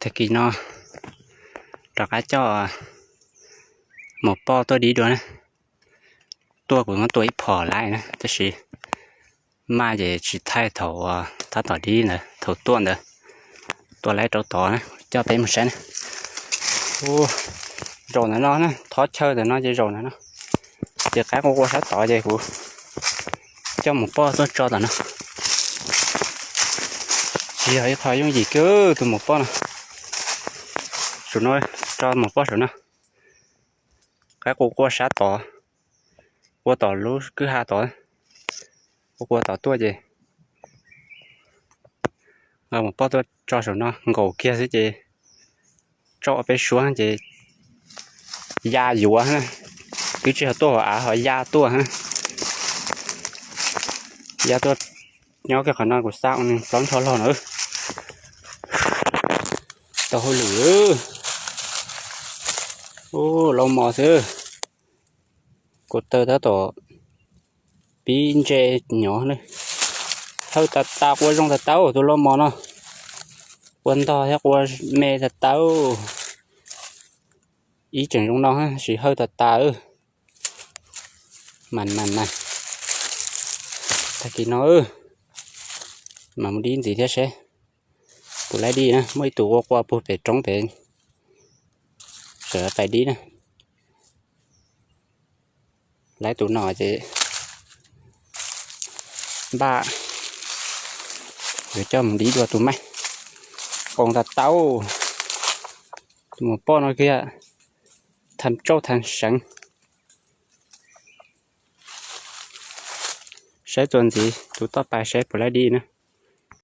Tag kis no rov qab coj mus poj tuaj dib dua na. Tuaj kuv muab tua ib phom lawm na, tab sis maj ces tsis thaij thaum tab tom dib ntawd, thaum tuaj ntawd. Tua lawm rau tod na, coj peb mus saib na. Ub, zaum ntawm no na, thov chaw ntawm no ces zaum ntawm no. Ces qaib qua qua sab tod ces kuv coj mus poj tuaj tso tom no. Tsis yog ib qho yooj yim kiag tus mus poj no. Saum no, tso mus poj saum no. Qaib qua qua sab tod, qua tom lub kwj ha tod, qua qua tom tuaj ces nqa mus poj tuaj tso saum no nkaum kiag xwb ces tso peb suab ces ya yuav na. Twb tsis yog tuaj hauv av ho ya tuaj na. Ya tuaj nyob kiag qhov no kuv xa ua nws plaub nrho log na. Tau hauj lwm. Ub, lauj mos xwb. Kuv taw tab tom pib ntse nyob na. Hawj tas tas, qua zoo tas tas tus lauj mos no. Qua ntog thiab qua me tas tas. Ib tseem zoo no tab sis hawj tas tas. Mas mas na, tag kis no mam mus dib ntxiv thiab seb puas laib dib na. Muaj ib tug qua qua puag pem roob pem, sawv daws pais dib na. Laib tus no ces npaj yuav coj mus dib dua tus maij. Qoos tas tau, tus mus poj no kiag, tham tsauj tham seev. Saib txuas ntxiv tus toj pais seb puas laib dib na.